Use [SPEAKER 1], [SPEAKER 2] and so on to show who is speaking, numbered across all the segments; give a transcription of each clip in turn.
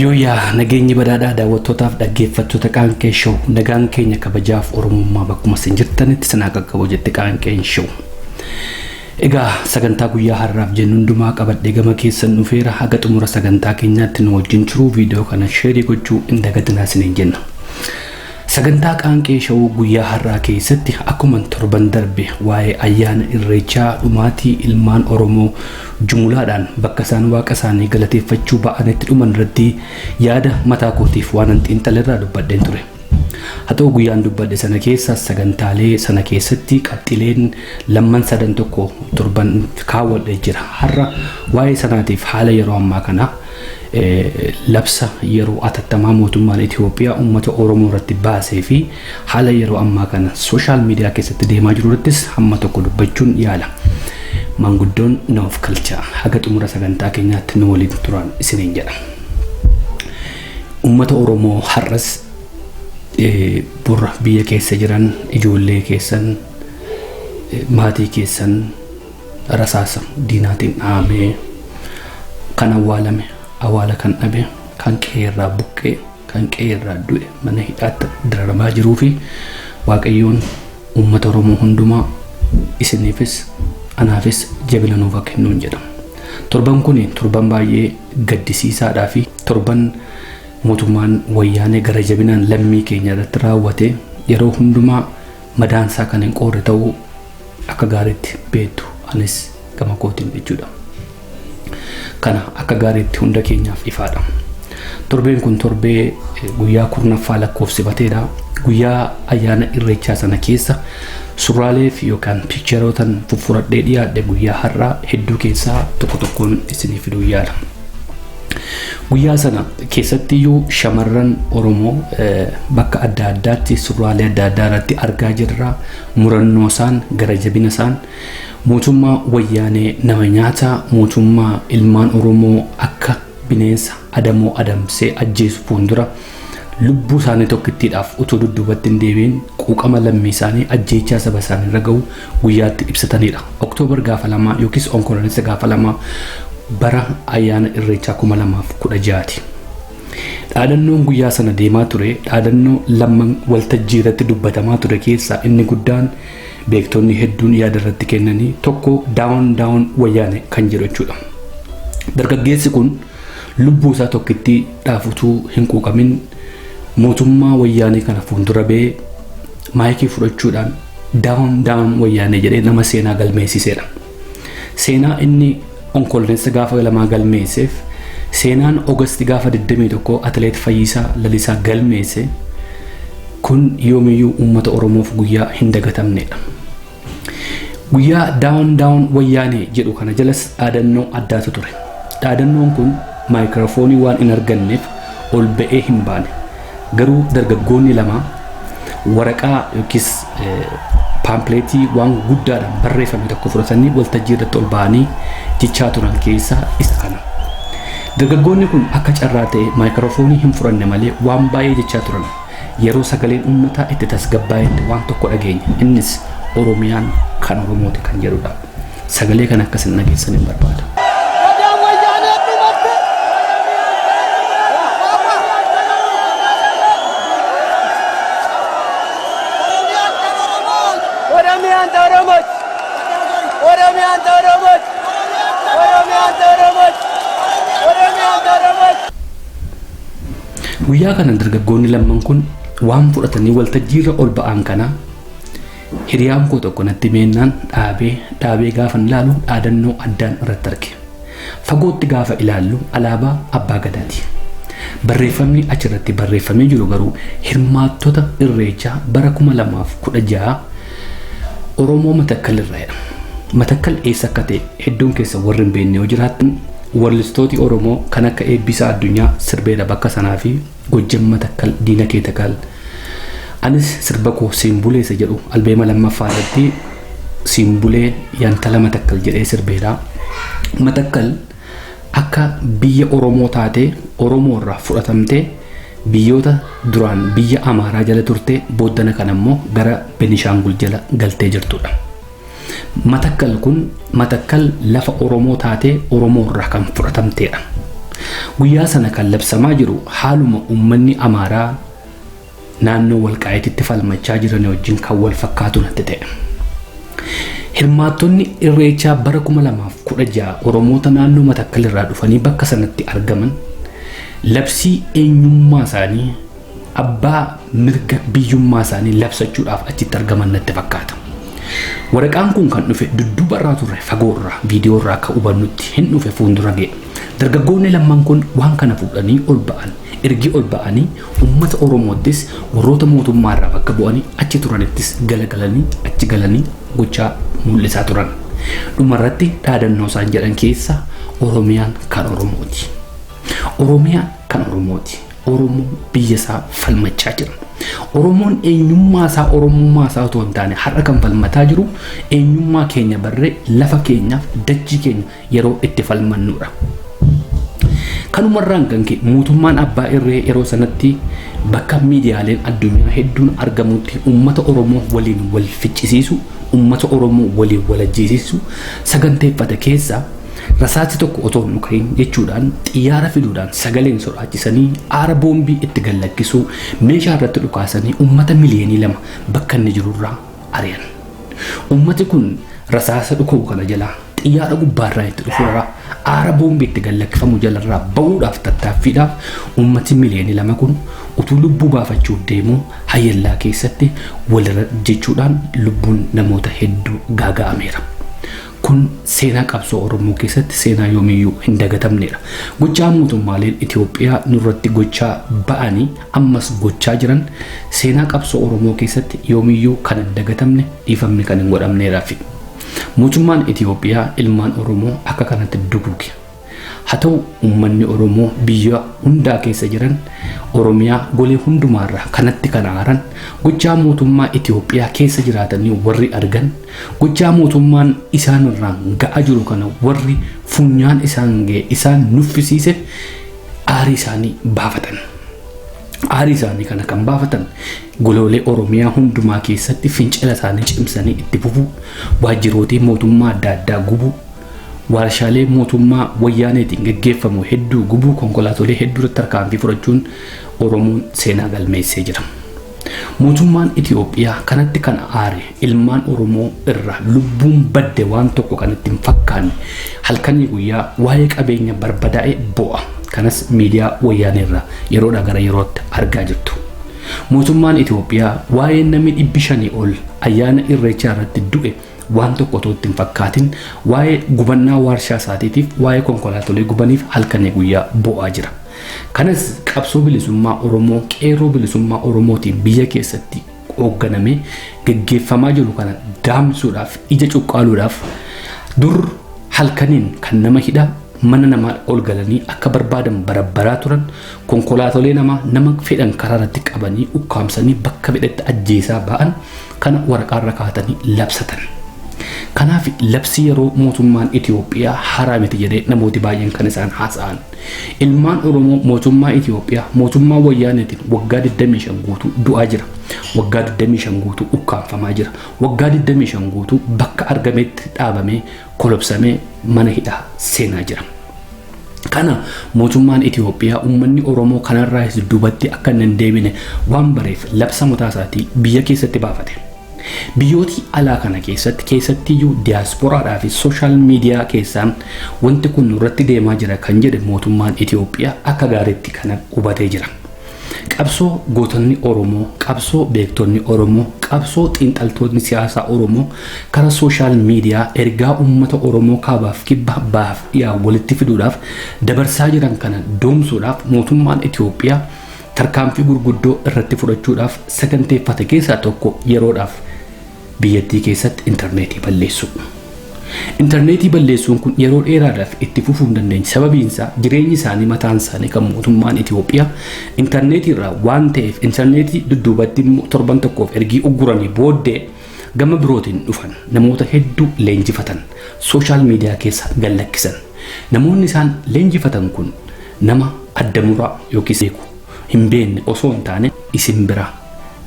[SPEAKER 1] Yooyyaa nageenyi badhaadhaa daawwattootaaf dhaggeeffattoota Qaanqee Show nagaan keenya kabajaaf Oromummaa bakkuma isin jirtanitti sinaa qaqqabu jette Qaanqeen Show. Egaa sagantaa guyyaa har'aaf jennu hundumaa qabadhee gama keessan dhufeera haga xumura sagantaa keenyaatti nu wajjin turuu viidiyoo kana sheerii gochuu hin dagatinaa isiniin jenna. Sagantaa Qaanqee Show guyyaa har'aa keessatti akkuma torban darbe waa'ee ayyaana Irreechaa dhumaatii ilmaan Oromoo jumulaadhaan bakka isaan waaqa isaanii galateeffachuu ba'anitti dhuman irratti yaada mataa kootiif waan xiinxala irraa dubbadheen ture. Haa ta'u guyyaan dubbadhe sana keessa sagantaalee sana keessatti qabxileen lamman sadan tokko torban kaawwadhee jira. Har'a waa'ee sanaatiif haala yeroo ammaa kana labsa yeroo atattamaa mootummaan Itoophiyaa uummata Oromoo irratti baasee fi haala yeroo ammaa kana social media keessatti deemaa jiru irrattis hamma tokko dubbachuun yaala. Maanguddoon na of kalchaa haga xumura sagantaa keenyaatti nu waliin turan isiniin jedha. Uummata Oromoo har'as burra biyya keessa jiran ijoollee keessan maatii keessan rasaasa diinaatiin dhahamee kan awwaalame awwaala kan dhabe kan qe'eerraa buqqee kan qe'eerraa du'e mana hidhaatti dararamaa jiruu fi Waaqayyoon uummata Oromoo hundumaa isiniifis anaafis jabina nuuf haa kennuun jedha. Torban kun torban baay'ee gaddisiisaadhaa fi torban mootummaan wayyaanee gara jabinaan lammii keenya irratti raawwate yeroo hundumaa madaansaa kan hin qoorre ta'uu akka gaariitti beektu anis gama kootiin jechuudha. Kana akka gaariitti hunda keenyaaf ifaadha. Torbeen kun torbee guyyaa 10ffaa lakkoofsifateedha. Guyyaa ayyaana Irreechaa sana keessa suuraalee fi yookaan piikcharoota fuffuradhee dhiyaadhe guyyaa har'aa hedduu keessaa tokko tokkoon isinii fiduu yaala. Guyyaa sana keessatti iyyuu shamarran Oromoo bakka adda addaatti suuraalee adda addaa irratti argaa jirra. Murannoo isaan gara jabina isaan mootummaa wayyaanee nama nyaataa mootummaa ilmaan Oromoo akka bineensa adamoo adamsee ajjeesu fuuldura lubbuu isaanii tokkittiidhaaf utuu dudduubatti hin deebiin quuqama lammii isaanii ajjeechaa saba isaanii irra gahu guyyaatti ibsatanidha. Oktoobar gaafa 2 yookiis Onkoloolessa gaafa 2 bara ayyaana Irreechaa 2016ti. Dhaadannoon guyyaa sana deemaa ture dhaadannoo lamman waltajjii irratti dubbatamaa ture keessaa inni guddaan beektonni hedduun yaada irratti kennanii tokko down down wayyaane kan jedhu jechuudha. Dargaggeessi kun lubbuu isaa tokkittii dhaaf utuu hin quuqamin mootummaa wayyaanee kana fuuldura ba'ee maayikii fudhachuudhaan down down wayyaanee jedhee nama seenaa galmeessiseedha. Seenaa inni Onkoloolessa gaafa 2 galmeesseef seenaan Oogasti gaafa 21 Atileet Fayyisaa Lalisaa galmeesse kun yoomiyyuu uummata Oromoof guyyaa hin dagatamnedha. Guyyaa down down wayyaanee jedhu kana jalas dhaadannoo addaatu ture. Dhaadannoon kun maayikiroofoonii waan hin arganneef ol ba'ee hin baane. Garuu dargaggoonni lama waraqaa yookiis paampileetii waan guddaadhaan barreeffame tokko fudhatanii waltajjii irratti ol ba'anii jechaa turan keessaa isa kana. Dargaggoonni kun akka carraa ta'e maayikiroofoonii hin fudhanne malee waan baay'ee jechaa turan. Yeroo sagaleen uummataa itti tasgabbaa'etti waan tokko dhageenya. Innis Oromiyaan kan Oromooti kan jedhudha. Sagalee kana akka isin dhageessan hin barbaada.
[SPEAKER 2] Gadaan wayyaanee dhumatte. Oromiyaan ta Oromooti. Oromiyaan ta Oromooti. Oromiyaan ta Oromooti. Oromiyaan ta Oromooti.
[SPEAKER 1] Guyyaa kana dargaggoonni lamman kun waan fudhatanii waltajjiirra ol ba'an kana hiriyaan koo tokko natti meennaan dhaabee dhaabee gaafan ilaalu dhaadannoo addaan irratti arge. Fagootti gaafa ilaallu alaabaa Abbaa Gadaati. Barreeffamni achirratti barreeffamee jiru garuu hirmaattota Irreechaa bara 2016 Oromoo Matakkal irraadha. Matakkal eessa akka ta'e hedduun keessa warri hin beekne yoo jiraattan wallistooti Oromoo kan akka Eebbisaa Addunyaa sirbeedha bakka sanaa fi Gojjam Matakkal Diina Kee Takal. Anis sirba koo siin buleessa jedhu albeema lammaffaa irratti siin bulee yantala Matakkal jedhee sirbeedha. Matakkal akka biyya Oromoo taatee Oromoo irraa fudhatamtee biyyoota duraan biyya Amaaraa jala turte booddana kana immoo gara Benishaangul jala galtee jirtudha. Matakkal kun Matakkal lafa Oromoo taatee Oromoo irraa kan fudhatamteedha. Guyyaa sana kan labsamaa jiru haaluma uummanni Amaaraa naannoo Walqaayititti falmachaa jiran wajjin kan wal fakkaatu natti ta'e. Hirmaattonni Irreechaa bara 2016 Oromoota naannoo Matakkal irraa dhufanii bakka sanatti argaman labsii eenyummaa isaanii abbaa mirga biyyummaa isaanii labsachuudhaaf achitti argaman natti fakkaata. Waraqaan kun kan dhufe dudduuba irraa turre, fagoo irraa viidiyoo irraa akka hubannutti hin dhufe fuuldura ga'e. Dargaggoonni lamman kun waan kana fuudhanii ol ba'an. Ergi ol ba'anii uummata Oromoottis warroota mootummaa irraa bakka bu'anii achi turanittis galagalanii achi galanii gochaa mul'isaa turan. Dhumarratti dhaadannoo isaan jedhan keessa Oromiyaan kan Oromooti. Oromiyaan kan Oromooti. Oromoon biyya isaa falmachaa jira. Oromoon eenyummaa isaa Oromummaa isaa otoo hin taane har'a kan falmataa jiru eenyummaa keenya barree lafa keenyaaf dachii keenya yeroo itti falmannudha. Kanumarraan kan ka'e mootummaan abbaa irree yeroo sanatti bakka miidiyaaleen addunyaa hedduun argamutti uummata Oromoo waliin wal ficcisiisu, uummata Oromoo waliin wal ajjeesisu saganteeffate keessa rasaasni tokko otoo hin dhukahin jechuudhaan xiyyaara fiduudhaan sagaleen sodaachisanii aara boombii itti gallakkisuu meeshaa irratti dhukaasanii uummata 2 miliyoonii bakka inni jirurraa ari'an. Uummati kun rasaasa dhuka'u kana jalaa, xiyyaara gubbaarraa itti dhufurraa, aara boombii itti gallakkifamu jalarraa ba'uudhaaf tattaaffiidhaaf uummati 2 miliyoonii kun utuu lubbuu baafachuuf deemuu hayyallaa keessatti walirra jechuudhaan lubbuun namoota hedduu gaaga'ameera. Kun seenaa qabsoo Oromoo keessatti seenaa yoomiyyuu hin dagatamnedha. Gochaa mootummaaleen Itoophiyaa nurratti gochaa ba'anii ammas gochaa jiran seenaa qabsoo Oromoo keessatti yoomiyyuu kan hin dagatamne, dhiifamni kan hin godhamneedhaafi. Mootummaan Itoophiyaa ilmaan Oromoo akka kanatti duguuge. Haa ta'u, uummanni Oromoo biyya hundaa keessa jiran, Oromiyaa golee hundumaarraa kanatti kan aaran, gochaa mootummaa Itoophiyaa keessa jiraatanii warri argan, gochaa mootummaan isaan irraan ga'aa jiru kana warri funyaan isaan ga'e isaan nuffisiise aarii isaanii baafatan. Aarii isaanii kana kan baafatan goloolee Oromiyaa hundumaa keessatti fincila isaanii cimsanii itti fufuu, waajjirootii mootummaa adda addaa gubuu, warshaalee mootummaa wayyaaneetiin geggeeffamu hedduu gubuu, konkolaatolee hedduu irratti tarkaanfii fudhachuun Oromoon seenaa galmeessee jira. Mootummaan Itoophiyaa kanatti kan aare, ilmaan Oromoo irra lubbuun badde waan tokko kan itti hin fakkaanne, halkanii guyyaa waa'ee qabeenya barbadaa'e bo'a. Kanas miidiyaa wayyaaneerraa yeroodhaa gara yerootti argaa jirtu. Mootummaan Itoophiyaa waa'ee namni 500 ol ayyaana Irreechaa irratti du'e waan tokko otoo itti hin fakkaatin, waa'ee gubannaa waarshaa isaatiitiif, waa'ee konkolaatolee gubaniif halkanii guyyaa bo'aa jira. Kanas qabsoo bilisummaa Oromoo, qeerroo bilisummaa Oromootiin biyya keessatti hoogganamee geggeeffamaa jiru kana daamsuudhaaf, ija cuqqaaluudhaaf, dur halkaniin kan nama hidhaa, mana namaa ol galanii akka barbaadan barabbaraa turan, konkolaatolee namaa, nama fedhan karaa irratti qabanii ukkaamsanii bakka fedhetti ajjeesaa ba'an kana waraqaarra kaatanii labsatan. Kanaaf labsi yeroo mootummaan Itoophiyaa haaraa miti jedhee namooti baay'een kan isaan haasa'an. Ilmaan Oromoo mootummaa Itoophiyaa, mootummaa wayyaaneetiin waggaa 25 guutuu du'aa jira. Waggaa 25 guutuu ukkaamfamaa jira. Waggaa 25 guutuu bakka argametti dhaabamee kolobsamee mana hidhaa seenaa jira. Kana mootummaan Itoophiyaa uummanni Oromoo kanarraas duubatti akka hin deebine waan bareef labsa mataa isaatii biyya keessatti baafate. Biyyooti alaa kana keessatti, keessattiyyuu diyaasporaadhaa fi social media keessaan wanti kun nurratti deemaa jira kan jedhe mootummaan Itoophiyaa akka gaariitti kana hubatee jira. Qabsoo gootonni Oromoo, qabsoo beektonni Oromoo, qabsoo xiinxaltoonni siyaasaa Oromoo karaa social media ergaa uummata Oromoo kaabaaf kibba, bahaaf dhiyaa walitti fiduudhaaf dabarsaa jiran kana doomsuudhaaf mootummaan Itoophiyaa tarkaanfii gurguddoo irratti fudhachuudhaaf saganteeffate keessaa tokko yeroodhaaf biyyattii keessatti intarneetii balleessuu. Intarneetii balleessuun kun yeroo dheeraadhaaf itti fufuu hin dandeenye. Sababiin isaa jireenyi isaanii mataan isaanii kan mootummaan Itoophiyaa intarneetii irraa waan ta'eef, intarneetii dudduubatti immoo torban tokkoof ergii ugguranii booddee gama birootiin dhufan, namoota hedduu leenjifatan, social media keessa gallakkisan. Namoonni isaan leenjifatan kun nama adda muraa yookiis beeku hin beekne osoo hin taane, isin biraa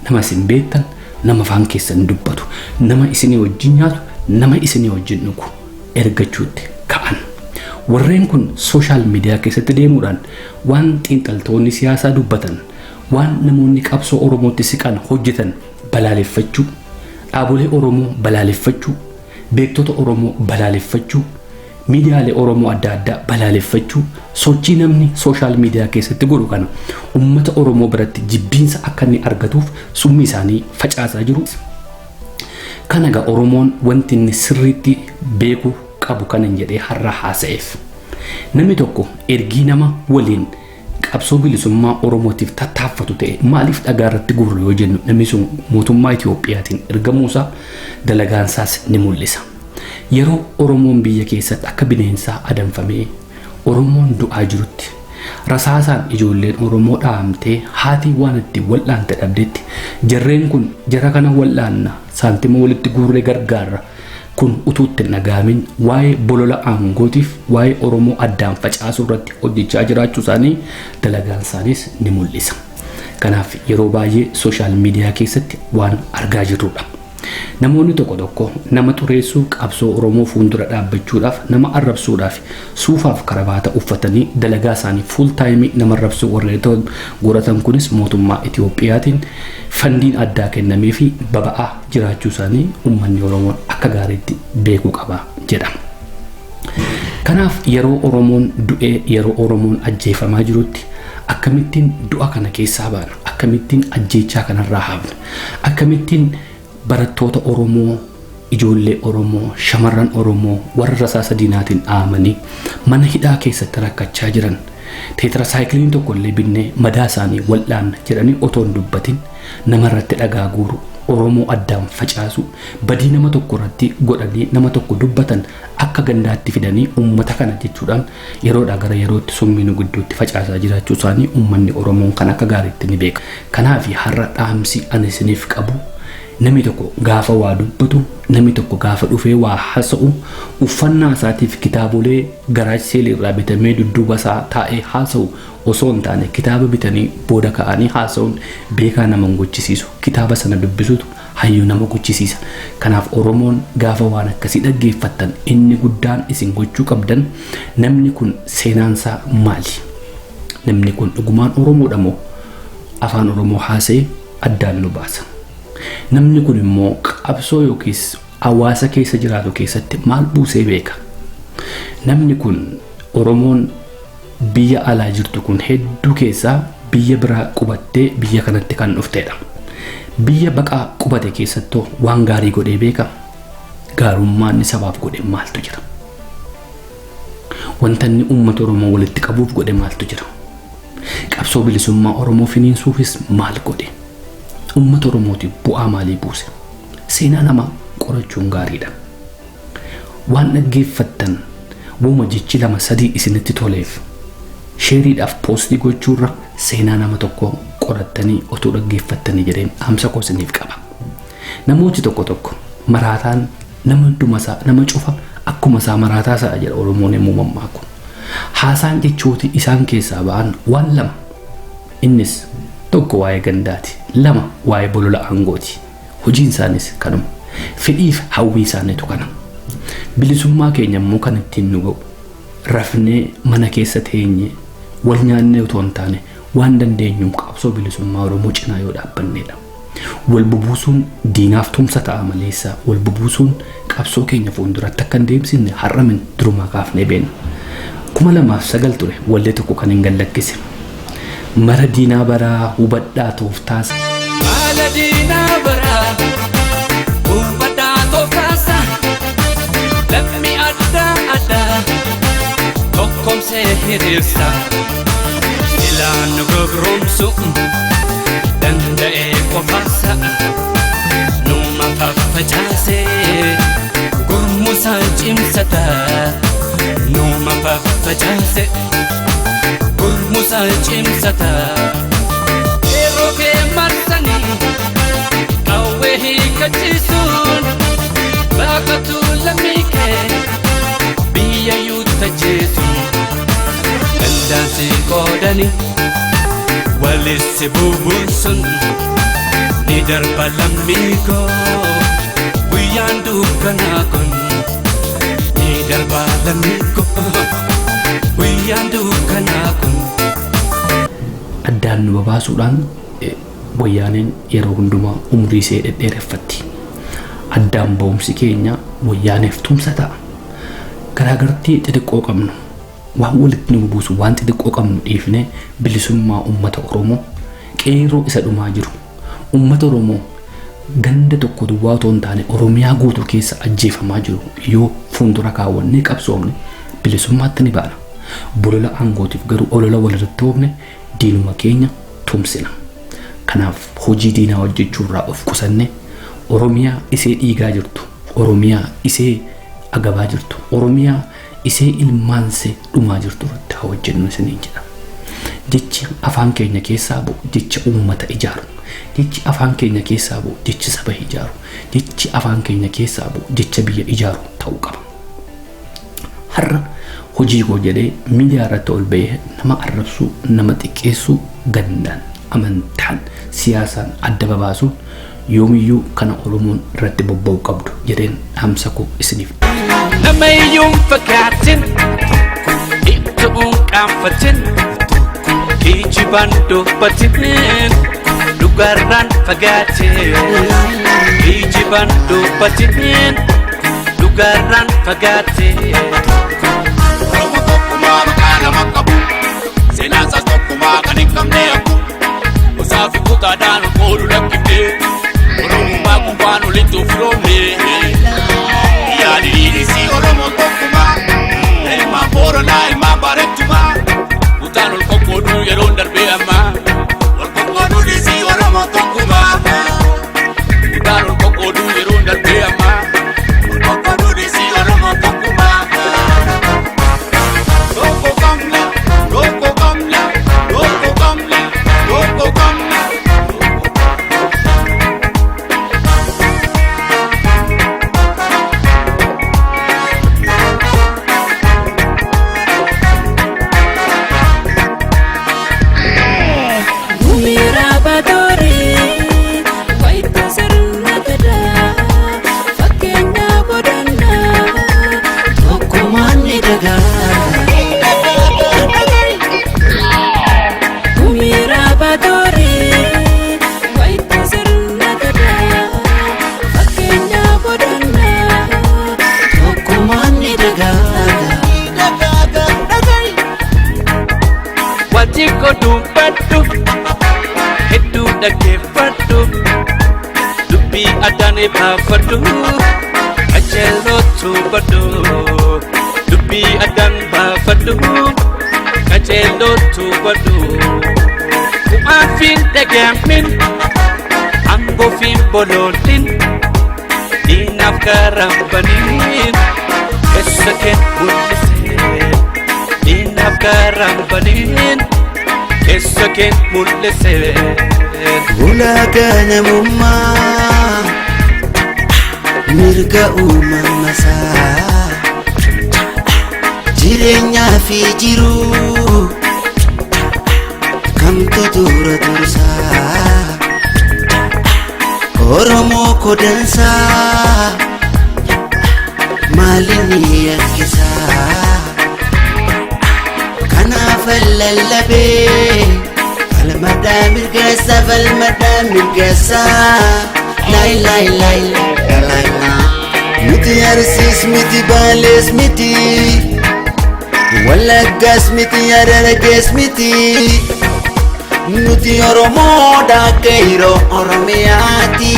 [SPEAKER 1] nama isin beektan, nama afaan keessan dubbatu, nama isinii wajjin nyaatu, nama isinii wajjin dhugu ergachuutti ka'an. Warreen kun social media keessatti deemuudhaan waan xiinxaltoonni siyaasaa dubbatan, waan namoonni qabsoo Oromootti siqan hojjetan balaaleffachuu, dhaabolee Oromoo balaaleffachuu, beektota Oromoo balaaleffachuu, miidiyaalee Oromoo adda addaa balaaleffachuu, sochii namni social media keessatti godhu kana uummata Oromoo biratti jibbiinsa akka inni argatuuf summii isaanii facaasaa jiru. Kana egaa Oromoon wanti inni sirriitti beekuu qabu kanan jedhee har'a haasa'eef. Namni tokko ergii nama waliin qabsoo bilisummaa Oromootiif tattaaffatu ta'e maaliif dhagaa irratti gurru yoo jennu, namni sun mootummaa Itiyoophiyaatiin ergamuusaa dalagaansaas ni mul'isa. Yeroo Oromoon biyya keessatti akka bineensaa adamfamee Oromoon du'aa jirutti, rasaasaan ijoolleen Oromoo dhahamtee haati waan itti wal'aante dhabdetti, jarreen kun jara kana wal'aanna, saantima walitti guurree gargaarra kun utuu itti hin dhaga'amin waa'ee bolola aangootiif waa'ee Oromoo addaan facaasuu irratti hojjechaa jiraachuu isaanii dalagaan isaaniis ni mul'isa. Kanaaf yeroo baay'ee social media keessatti waan argaa jirrudha. Namoonni tokko tokko nama xureessuu, qabsoo Oromoo fuuldura dhaabbachuudhaaf nama arrabsuudhaaf suufaaf karabaata uffatanii dalagaa isaanii full time nama arrabsuu warreen godhatan kunis mootummaa Itiyoophiyaatiin fandiin addaa kennamee fi baba'aa jiraachuu isaanii uummanni Oromoon akka gaariitti beekuu qaba jedha. Kanaaf yeroo Oromoon du'ee, yeroo Oromoon ajjeefamaa jirutti, akkamittiin du'a kana keessaa baana? Akkamittiin ajjeechaa kanarraa hafna? Akkamittiin barattoota Oromoo, ijoollee Oromoo, shamarran Oromoo warra rasaasa diinaatiin dhahamanii mana hidhaa keessatti rakkachaa jiran teetirasaayikiiliin tokko illee binnee madaa isaanii wal'aanna jedhanii otoo hin dubbatin namarratti dhagaa guuru, Oromoo addaan facaasu, badii nama tokko irratti godhanii nama tokko dubbatan akka gandaatti fidanii uummata kana jechuudhaan yeroodhaa gara yerootti summii nu gidduutti facaasaa jiraachuu isaanii uummanni Oromoon kan akka gaariitti ni beeka. Kanaaf har'a dhaamsi ani isiniif qabu, namni tokko gaafa waa dubbatu, namni tokko gaafa dhufee waa haasa'u, uffannaa isaatiif kitaabolee garage sale irraa bitamee dudduuba isaa taa'ee haasa'u osoo hin taane, kitaaba bitanii booda ka'anii haasa'uun beekaa nama hin gochisiisu. Kitaaba sana dubbisutu hayyuu nama gochisiisa. Kanaaf Oromoon gaafa waan akkasii dhaggeeffattan inni guddaan isin gochuu qabdan, namni kun seenaansaa maali? Namni kun dhugumaan Oromoodha moo afaan Oromoo haasa'ee addaan nu baasa? Namni kun immoo qabsoo yookiis hawaasa keessa jiraatu keessatti maal buusee beeka? Namni kun Oromoon biyya alaa jirtu kun hedduu keessaa biyya biraa qubattee biyya kanatti kan dhuftedha. Biyya baqaa qubate keessattoo waan gaarii godhee beeka? Gaarummaan inni sabaaf godhe maaltu jira? Wanta inni uummata Oromoo walitti qabuuf godhe maaltu jira? Qabsoo bilisummaa Oromoo finiinsuufis maal godhe? Uummata Oromootiif bu'aa maalii buuse? Seenaa namaa qorachuun gaariidha. Waan dhaggeeffattan wooma jechi lama sadii isinitti toleef shareiidhaaf post gochuurra seenaa nama tokko qorattanii otoo dhaggeeffattanii jedheen dhaamsa koo isiniif qaba. Namooti tokko tokko maraataan nama hundumasaa nama cufa akkuma isaa maraataa isaa jedha Oromoon yommuu mammaaku. Haasaan jechooti isaan keessaa ba'an waan lama. Innis tokko waa'ee gandaati, lama waa'ee bolola aangooti. Hojiin isaanis kanuma. Fedhiif hawwii isaaniitu kana. Bilisummaa keenya immoo kan ittiin nu ga'u rafnee mana keessa teenye wal nyaannee otoo hin taane waan dandeenyuun qabsoo bilisummaa Oromoo cinaa yoo dhaabbannedha. Wal bubuusuun diinaaf tumsa ta'a maleessa wal bubuusuun qabsoo keenya fuulduratti akka hin deemsifne har'a min durumaa kaafnee beekna. 2009 ture wallee tokko kan hin gallakkise. Mara diinaa baraa hubadhaa tooftaas.
[SPEAKER 3] Mala diinaa baraa hubadhaa tooftaasa, lammii adda addaa tokkomsee hiriirsa, ilaan nu gabroomsu danda'ee qofaasa, numa faffacaasee gurmusaan cimsata, numa faffacaase gurmusaan cimsata. Yeroo kee marsanii qawwee hiikachiisuun baqatu, lammii kee biyya yuuttacheesuun gandaan si qoodani walissi bubuusun ni darba lammii koo, guyyaan dukkanaa kun ni darba lammii koo. Guyyaan dukkanaa kun.
[SPEAKER 1] Addaan nu babaasuudhaan wayyaaneen yeroo hundumaa umrii ishee dhedheereffatti. Addaan ba'umsi keenya wayyaaneef tumsa ta'a. Garaagartee xixiqqoo qabnu waan walitti nu buusu waan xixiqqoo qabnu dhiifnee bilisummaa uummata Oromoo qeerroo isa dhumaa jiru. Uummata Oromoo ganda tokko duwwaa otoo hin taane Oromiyaa guutuu keessa ajjeefamaa jiru yoo fuuldura kaawwannee qabsoomne bilisummaatti ni baana. Bolola aangootiif garuu olola walirratti oofne diinuma keenya tumsina. Kanaaf hojii diinaa hojjechuu irraa of qusanne Oromiyaa isee dhiigaa jirtu, Oromiyaa isee agabaa jirtu, Oromiyaa isee ilmaansee dhumaa jirtu irratti haa hojjennu isiniin jedha. Jechi afaan keenya keessaa bu'u jecha uummata ijaaru. Jechi afaan keenya keessaa bu'u jechi saba ijaaru. Jechi afaan keenya keessaa bu'u jecha biyya ijaaru ta'uu qaba. Har'a hojii koo jedhee miidiyaa irratti ol ba'ee nama arrabsuu, nama xiqqeessuu, gandaan, amantaan, siyaasaan adda babaasuun yoomiyyuu kana Oromoon irratti bobba'uu qabdu jedheen dhaamsa koo isiniif.
[SPEAKER 3] Nama iyyuu hin fakkaatin, ibtuun qaanfatin, kijibaan dubbatin, dhugaarraan fagaatin. Kijibaan dubbatin, dhugaarraan fagaatin.
[SPEAKER 4] Oromoo tokkummaa maqaa nama qabu. Seenaan isaas tokkummaa kan hin qabne yakku. Gosaa fi kutaadhaan ol qooduu lakkiftee. Oromummaa gubbaan olitti of firoomne. Yaadi dhiisii Oromoo tokkummaa. Ilmaan Booranaa ilmaan Baarentumaa.
[SPEAKER 3] Kutaan ol qoqqooduu yeroon darbee ammaa.
[SPEAKER 4] Ol qoqqooduu dhiisii Oromoo tokkummaa.
[SPEAKER 3] Kutaan ol qoqqooduu yeroon darbee ammaa.
[SPEAKER 4] Ol qoqqooduu dhiisii Oromoo tokkummaa. Tokko qabna, tokko qabna, tokko qabna, tokko qabna.
[SPEAKER 5] Gumira baatore wayita sirna gadaa fakkeenya godhannaa tokkummaan ni dagaaga. Gumira baatore wayita sirna gadaa fakkeenya godhannaa tokkummaan ni dagaaga.
[SPEAKER 3] Wanti koo dubbadhu hedduu dhaggeeffadhu dubbii addaan baafadhu qajeelootu badhu dubbii addaan baafadhu qajeelootu badhu bu'aafiin dhagamin aangoofiin boloolin diinaaf karambaniin keessa kee mul'isee. Diinaaf karambaniin keessa kee mul'isee.
[SPEAKER 6] Ulaagaa namummaa mirga uumamasaa jireenyaa fi jiruu kamtu dura dursaa Oromoo kodansaa maalin yakkisaa kanaaf lallabee falmadhaa mirgeessa falmadhaa mirgeessa laay laay laay laay laay miti Arsiis miti Baalees miti Wallaggaas miti Harargees miti nuti Oromoodha qeerroo Oromiyaati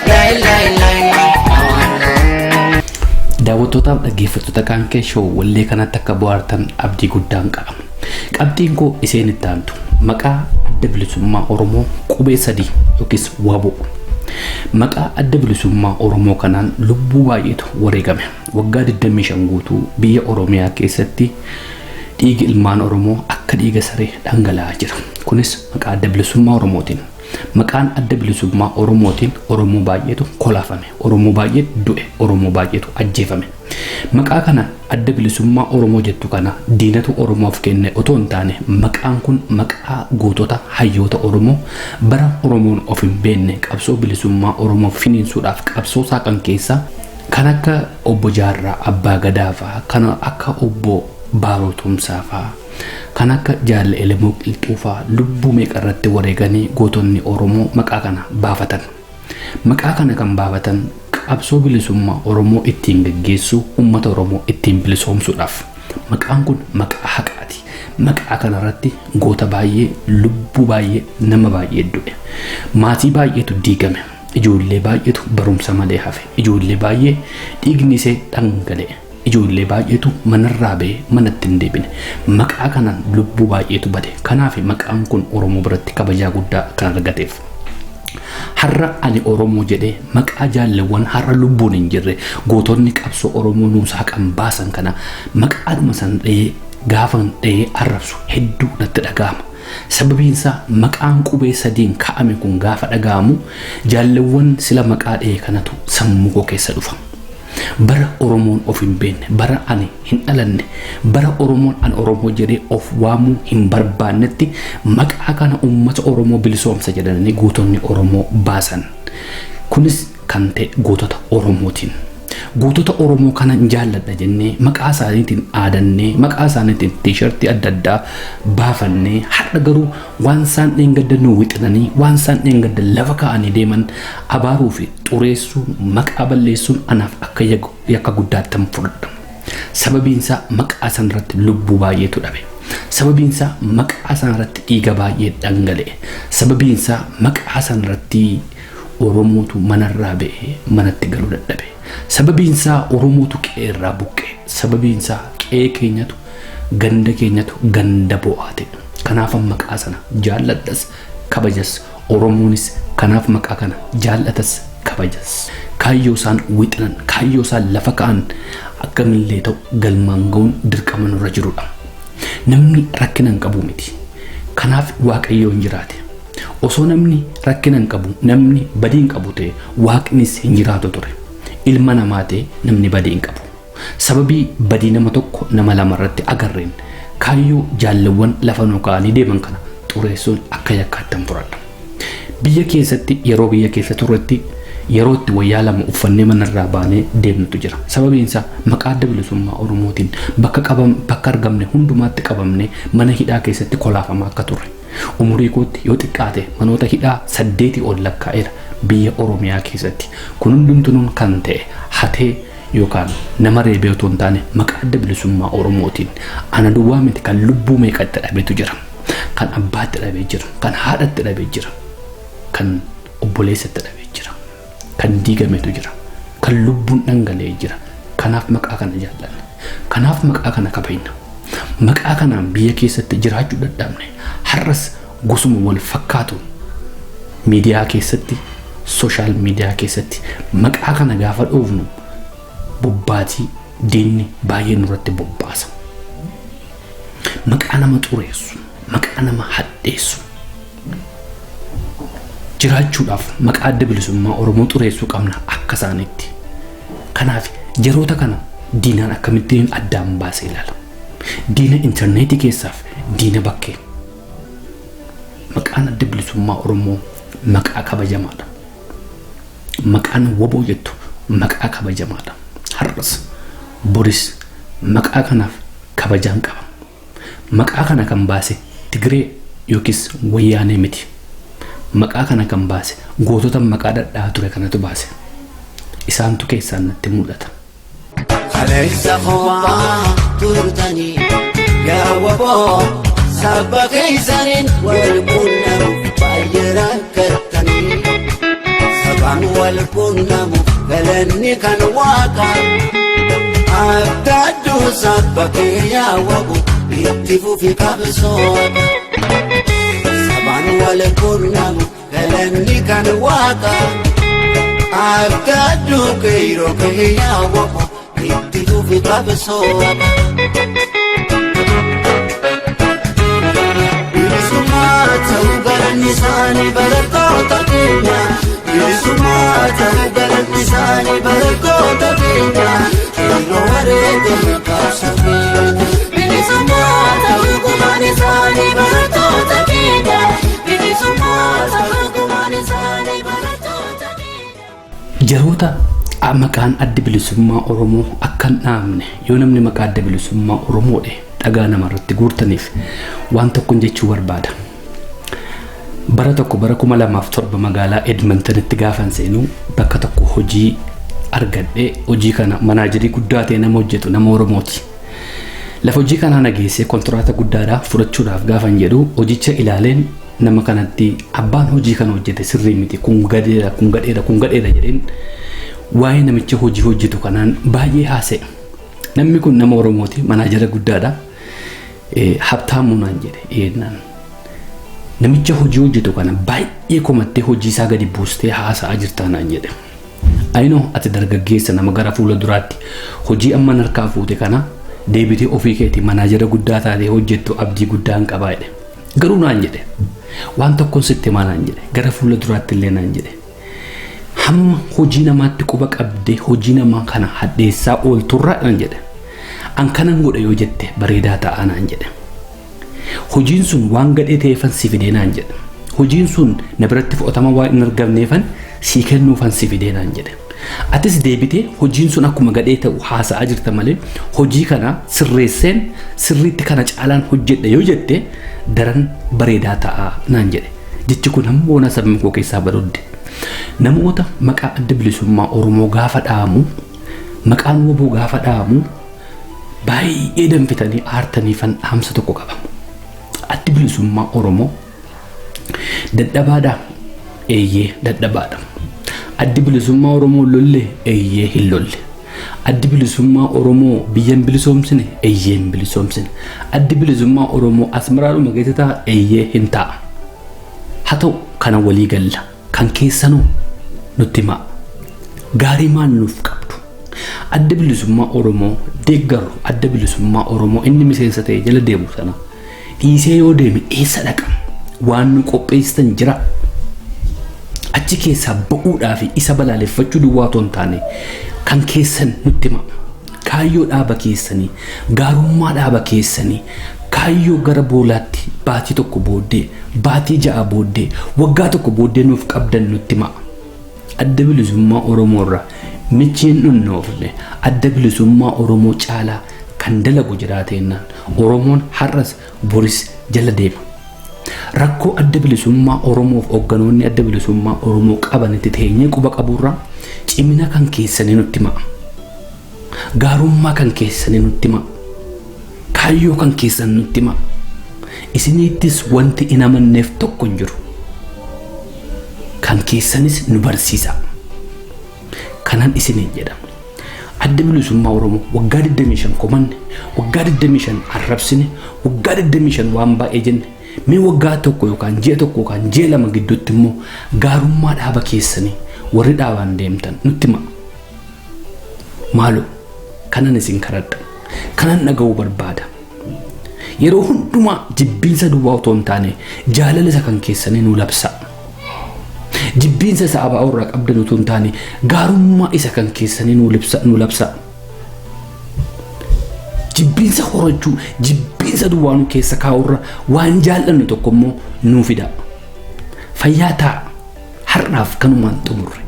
[SPEAKER 6] laay laay laay laay.
[SPEAKER 1] Daawwattootaaf dhaggeeffattoota Qaankee Show wallee kanatti akka bohaartan abdii guddaan qaba. Qabxiin koo isheen itti aantu maqaa adda bilisummaa Oromoo qubee sadii yookiis WABO. Maqaa adda bilisummaa Oromoo kanaan lubbuu baay'eetu wareegame. Waggaa 25 guutuu biyya Oromiyaa keessatti dhiigi ilmaan Oromoo akka dhiiga saree dhangala'aa jira. Kunis maqaa adda bilisummaa Oromootiin. Maqaan adda bilisummaa Oromootiin Oromoo baay'eetu kolaafame. Oromoo baay'eetu du'e. Oromoo baay'eetu ajjeefame. Maqaa kana adda bilisummaa Oromoo jettu kana diinatu Oromoof kenne otoo hin taane maqaan kun maqaa gootota hayyoota Oromoo bara Oromoon of hin beekne qabsoo bilisummaa Oromoo finiinsuudhaaf qabsoo saaqan keessaa kan akka obbo Jaarraa Abbaa Gadaa fa'aa kan akka obbo Baaroo Tumsaa fa'aa kan akka Jaal Elemoo Qilxuu fa'aa lubbuu meeqa irratti wareeganii gootonni Oromoo maqaa kana baafatan. Maqaa kana kan baafatan qabsoo bilisummaa Oromoo ittiin geggeessuu, uummata Oromoo ittiin bilisoomsuudhaaf. Maqaan kun maqaa haqaati. Maqaa kanarratti goota baay'ee, lubbuu baay'ee, nama baay'ee du'e. Maatii baay'eetu diigame. Ijoollee baay'eetu barumsa malee hafe. Ijoollee baay'ee dhiigni isee dhangala'e. Ijoollee baay'eetu manarraa ba'ee manatti hin deebine. Maqaa kanaan lubbuu baay'eetu bade. Kanaaf maqaan kun Oromoo biratti kabajaa guddaa kan argateef. Har'a ani Oromoo jedhee maqaa jaalleewwan har'a lubbuun hin jirre, gootonni qabsoo Oromoo nuusaa kan baasan kana maqaadhuma san dhahee gaafan dhahee arrabsu hedduu natti dhaga'ama. Sababiin isaa maqaan qubee sadiin kaa'ame kun gaafa dhaga'amu jaalleewwan sila maqaa dhahee kanatu sammuu koo keessa dhufa. Bara Oromoon of hin beekne, bara ani hin dhalanne, bara Oromoon an Oromoo jedhee of waamuu hin barbaannetti maqaa kana uummata Oromoo bilisoomsa jedhanii gootonni Oromoo baasan. Kunis kan ta'e gootota Oromootiin. Gootota Oromoo kana jaalladha jennee maqaa isaaniitiin aadannee, maqaa isaaniitiin tiishartii adda addaa baafannee, har'a garuu waan isaan dheengadda nu wixinanii, waan isaan dheengadda lafa kaa'anii deeman abaaruu fi xureessuu, maqaa balleessuun anaaf akka yakka guddaatti fudhadha. Sababiin isaa maqaa sanarratti lubbuu baay'eetu dhabe. Sababiin isaa maqaa sanarratti dhiiga baay'ee dhangala'e. Sababiin isaa maqaa sanarratti Oromootu manarraa ba'ee manatti galuu dadhabe. Sababiin isaa Oromootu qe'eerraa buqqee. Sababiin isaa qe'ee keenyatu, ganda keenyatu ganda bo'aa ta'e. Kanaaf maqaa sana jaalladhas, kabajas. Oromoonis kanaaf maqaa kana jaallatas, kabajas. Kaayyoo isaan wixinan, kaayyoo isaan lafa ka'an akkamillee ta'u galmaan ga'uun dirqama nurra jirudha. Namni rakkina hin qabu miti. Kanaaf Waaqayyoon jiraate. Osoo namni rakkina hin qabu, namni badii hin qabu ta'e, Waaqnis hin jiraatu ture. Ilma namaa ta'e namni badii hin qabu. Sababii badii nama tokko, nama lama irratti agarreen kaayyoo jaalleewwan lafa nu kaa'anii deeman kana xureessuun akka yakkaatti hin fudhadha. Biyya keessatti, yeroo biyya keessa turretti, yeroo itti wayyaa lama uffannee manarraa baanee deemnutu jira. Sababiin isaa maqaa Adda Bilisummaa Oromootiin bakka qabam, bakka argamne hundumaatti qabamnee mana hidhaa keessatti kolaafamaa akka turre. Umurii kootti yoo xiqqaate manoota hidhaa 8 ol lakkaa'eera biyya Oromiyaa keessatti. Kun hundumtuun kan ta'e hatee yookaan nama reebee otoo hin taane maqaa Adda Bilisummaa Oromootiin. Ana duwwaa miti, kan lubbuu meeqa itti dhabetu jira. Kan abbaatti dhabee jira. Kan haadhatti dhabee jira. Kan obboleessatti dhabee jira. Kan diigametu jira. Kan lubbuun dhangala'ee jira. Kanaaf maqaa kana jaallanna. Kanaaf maqaa kana kabajna. Maqaa kanaan biyya keessatti jiraachuu dadhabne. Har'as gosuma wal fakkaatu miidiyaa keessatti, social media keessatti maqaa kana gaafa dhoofnu bobbaatii diinni baay'ee nurratti bobbaasa. Maqaa nama xureessu, maqaa nama hadheessu. Jiraachuudhaaf maqaa Adda Bilisummaa Oromoo xureessuu qabna akka isaaniitti. Kanaaf yeroota kana diinaan akkamittiin addaan baasee ilaala. Diina intarneetii keessaaf diina bakkee. Maqaan Adda Bilisummaa Oromoo maqaa kabajamaadha. Maqaan WBO jettu maqaa kabajamaadha. Har'as boris maqaa kanaaf kabajaan qaba. Maqaa kana kan baase Tigree yookiis Wayyaanee miti. Maqaa kana kan baase gootota maqaa dhadhaa ture kanatu baase. Isaantu keessaan natti mul'ata.
[SPEAKER 6] Kaleessa kophaa turtanii, yaa WBO, saba keessaniin wal quunnamuuf baay'ee rakkattanii. Sabaan wal quunnamu, galanni kan Waaqa. Abdadduu saba kee, yaa WBO, itti fufi qabsoota. Sabaan wal quunnamu, galanni kan Waaqa. Abdadduu qeeroo kee, yaa WBO, itti fufi qabsoota. Bilisummaa ta'uu galanni isaanii barattoota keenya. Bilisummaa ta'uu galanni isaanii barattoota keenya. Qeerroo wareegame qabsoo keenya.
[SPEAKER 5] Bilisummaa ta'uu gumaan isaanii barattoota keenya. Bilisummaa ta'uu gumaan isaanii barattoota keenya.
[SPEAKER 1] Jaroota Maqaan Adda Bilisummaa Oromoo akka hin dhaamne, yoo namni maqaa Adda Bilisummaa Oromoo dhe dhagaa namarratti guurtaniif waan tokkon jechuu barbaada. Bara tokko, bara 2007, magaalaa Edmontonitti gaafan seenuu bakka tokko hojii argadhee, hojii kana manager guddaa ta'e nama hojjetu nama Oromooti. Lafa hojii kanaa nageessee kontiraata guddaadhaa fudhachuudhaaf gaafan jedhu, hojicha ilaaleen nama kanatti, "Abbaan hojii kana hojjete sirrii miti, kun gadheedha, kun gadheedha, kun gadheedha," jedheen waa'ee namicha hojii hojjetu kanaan baay'ee haasa'e. Namni kun nama Oromooti, manager guddaadha. "Habtaamuu," naan jedhe eennaan. "Namicha hojii hojjetu kana baay'ee komattee hojii isaa gadi buustee haasa'aa jirtaa," naan jedhe. "Ayinoo, ati dargaggeessa nama gara fuula duraatti hojii amma harkaa fuute kana deebitee ofii keetii manager guddaa taatee hojjettu abdii guddaa hin qabaa," jedhe. "Garuu," naan jedhe, "waan tokkoon sitti himaa," naan jedhe, "gara fuula duraatti illee," naan jedhe. "Hamma hojii namaatti quba qabdee hojii namaa kana hadheessaa oolturraa," naan jedhe. "An kanan godha yoo jette bareedaa ta'a," naan jedhe. "Hojiin sun waan gadhee ta'eefan si fidee," naan jedhe. "Hojiin sun na biratti fudhatama waan hin argamneefan sii kennuufan si fidee," naan jedhe. "Atis deebitee hojiin sun akkuma gadhee ta'u haasa'aa jirta malee, hojii kana sirreesseen sirriitti kana caalaan hojjedha yoo jette daran bareedaa ta'a," naan jedhe. Jechi kun hamma boona sabni koo keessaa baruudde. Namoota maqaa Adda Bilisummaa Oromoo gaafa dhaamu, maqaan WBO gaafa dhaamu baay'ee danfitanii aartaniifan dhaamsa tokko qaba. Addi Bilisummaa Oromoo dadhabaadhaa? Eeyyee, dadhabaadha. Addi Bilisummaa Oromoo lolle? Eeyyee, hin lolle. Addi Bilisummaa Oromoo biyya hin bilisoomsine? Eeyyee, hin bilisoomsine. Addi Bilisummaa Oromoo Asmaraadhuma keessa ta'a? Eeyyee, hin ta'a. Haa ta'u, kana walii galla. Kan keessanuu nutti himaa. Gaarii maal nuuf qabdu? Adda Bilisummaa Oromoo deeggaru, Adda Bilisummaa Oromoo inni miseensa ta'e jala deemu sana dhiisee yoo deeme eessa dhaqa? Waan nu qopheessitan jira. Achi keessaa ba'uudhaa fi isa balaaleffachuu duwwaa otoo hin taane kan keessan nutti hima. Kaayyoo dhaaba keessanii, gaarummaa dhaaba keessanii, kaayyoo gara boolaatti baatii tokko booddee, baatii 6 booddee, waggaa tokko booddee nuuf qabdan nutti hima. Adda Bilisummaa Oromoo irraa michiin dhunnoofne, Adda Bilisummaa Oromoo caalaa kan dalagu jiraatennaan Oromoon har'as boris jala deema. Rakkoo Adda Bilisummaa Oromoof hoogganoonni Adda Bilisummaa Oromoo qabanitti teenyee quba qaburraa cimina kan keessanii nutti hima. Gaarummaa kan keessanii nutti hima. Kaayyoo kan keessan nutti hima. Isiniittis wanti hin amanneef tokko hin jiru. Kan keessanis nu barsiisa. Kanan isiniin jedha. Adda Bilisummaa Oromoo waggaa 25 komanne, waggaa 25 arrabsine, waggaa 25 waan baay'ee jenne. Mee waggaa tokko yookaan ji'a tokko yookaan ji'a 2 gidduutti immoo gaarummaa dhaaba keessanii warri dhaabaan deemtan nutti hima. Maaloo, kanan isin kadhadha. Kanan dhaga'uu barbaada. Yeroo hundumaa jibbiinsa duwwaa otoo hin taane jaalala isa kan keessanii nu labsa. Jibbiinsa isa ABO irraa qabdan otoo hin taane gaarummaa isa kan keessanii nu labsa. Jibbiinsa horachuu, jibbiinsa duwwaa nu keessa kaa'urra waan jaallannu tokko immoo nuu fida. Fayyaa ta'a. Har'aaf kanumaan xumurre.